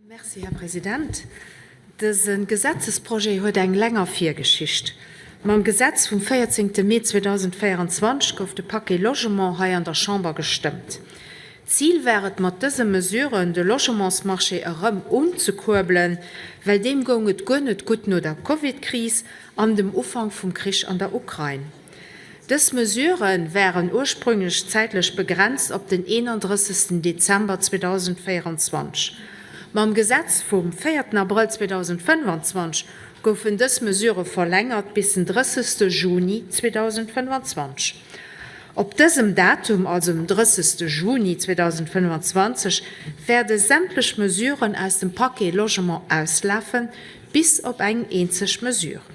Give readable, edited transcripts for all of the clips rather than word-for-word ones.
Merci, Här President. Dëse Gesetzesprojet huet eng länger Virgeschicht. Mam Gesetz vum 14. Mee 2024 gouf de Paquet Logement hei an der Chamber gestëmmt. D'Zil war et, mat dëse Mesuren de Logementsmarché erëm unzekuerbelen, well deem goung et guer net gutt no der Covidkris an dem Ufank vum Krich an der Ukrain. Dës Mesure waren ursprünglech zäitlech begrenzt op den 31. Dezember 2024. Mam Gesetz vum véierten Abrëll 2025 goufen dës Mesure verlängert bis den 30. Juni 2025. Op dësem Datum, also dem 30. Juni 2025, wäerde sämtlech Mesuren aus dem Paquet Logement auslafen, bis op eng eenzeg Mesure.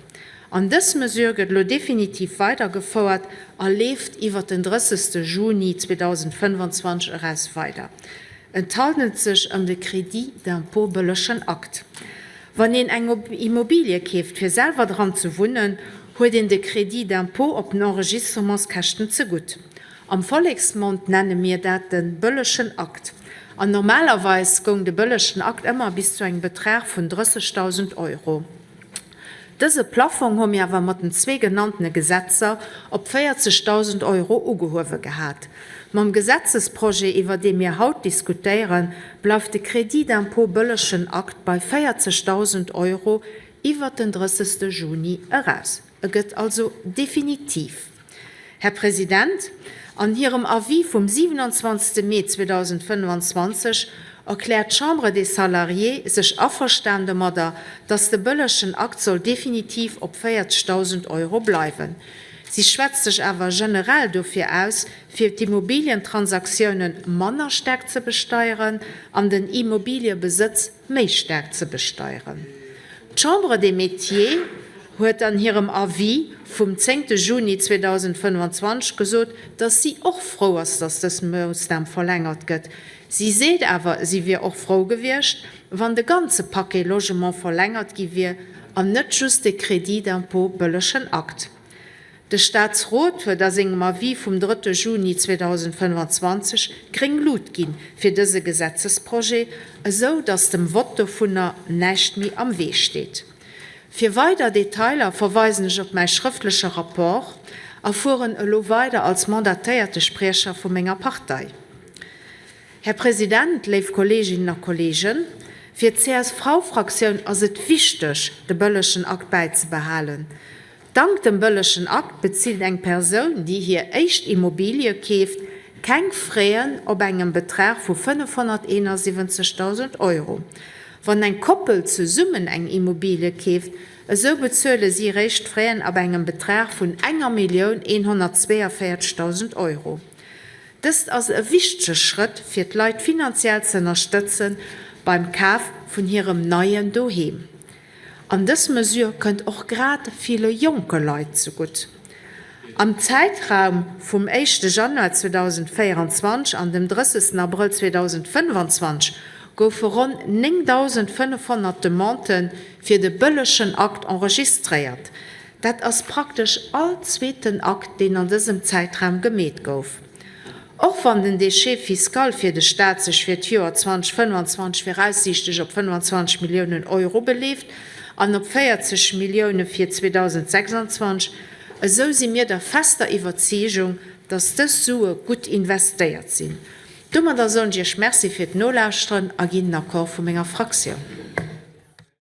An dës Mesure gëtt elo definitiv weidergefouert a leeft iwwert den 30. Juni 2025 eraus weider. Et handelt sech ëm de Crédit d'impôt bëllegen Akt. Wann een eng Immobilie keeft, fir selwer dran ze wunnen, huet een de Crédit d'impôt op den Enregistrementskäschten zegutt. Am Volleksmond nenne mir dat de bëllegen Akt. An normalerweis goung de bëllegen Akt ëmmer bis zu engem Betrag vun 30.000 Euro. Dëse Plaffong hu mir awer mat den zwee genanntene Gesetzer op 40.000 Euro ugehuewe gehat. Mam Gesetzesprojet, iwwer dee mir haut diskutéieren, bleift de Crédit d'impôt bëllegen Akt bei 40.000 Euro iwwert den 30. Juni eraus. E gëtt also definitiv. Här President, an hirem Avis vum 27. Mee 2025 erkläert d'Chambre des Salariés sech averstan domadder, dass de bëllegen Akt soll definitiv op 40.000 Euro bleiwen. Si schwätzt sech awer generell dofir aus, fir d'Immobilientransaktiounen manner staark ze besteieren an den Immobiliebesëtz méi staark ze besteieren. D'Chambre des Métiers huet an hirem Avis vum zéngte Juni 2025 gesot, datt si och frou ass, datt dës Moossnam verlängert gëtt. Si seet awer, si wier och frou gewiescht, wann de ganze Paquet Logement verlängert gi wier an net just de Crédit d'impôt bëllegen Akt. De Staatsrot huet a sengem Avis vum drëtte Juni 2025 gréng Lut gi fir dëse Gesetzesprojet, esou datt dem Vott dovunner näischt méi am Wee steet. Fir weider Detailer verweisen ech op mäi schrëftleche Rapport a fueren elo weider als mandatéierte Spriecher vu menger Partei. Här President, léif Kolleeginnen a Kolleegen, fir d'CSV-Fraktioun ass et wichteg, de bëllegen Akt bäizebehalen. Dank dem bëllegen Akt bezilt eng Persoun, déi hir éischt Immobilie keeft, keng Fräen op engem Betrag vu 571.000 Euro. Wann eng Koppel zesummen eng Immobilie keeft, esou bezuele si réischt Fräen ab engem Betrag vun enger 1.142.000 Euro. Dëst ass e wichtege Schrëtt, fir d'Leit finanziell ze ënnerstëtzen beim Kaf vun hirem neien Doheem. An dës Mesure kënnt och grad ville jonke Leit zegutt. Am Zäitraum vum éischte Januar 2024 an dem 30 Abrëll 2025 goufe ronn 9.500 Demandë fir de bëllegen Akt enregistréiert. Dat ass praktesch all zweeten Akt, deen an dësem Zäitraum gemeet gouf. Och wann den Déchet fiscal fir de Staat sech fir d'Joer 2025 viraussiichtlech op 25 Milliounen Euro beleeft an op 40 Millioune fir 2026, esou si mir der fester Iwwerzeegung, dass dës Sue gutt investéiert sinn. Domadder soen ech Iech Merci fir d'Nolauschteren a ginn den Accord vu menger Fraktioun.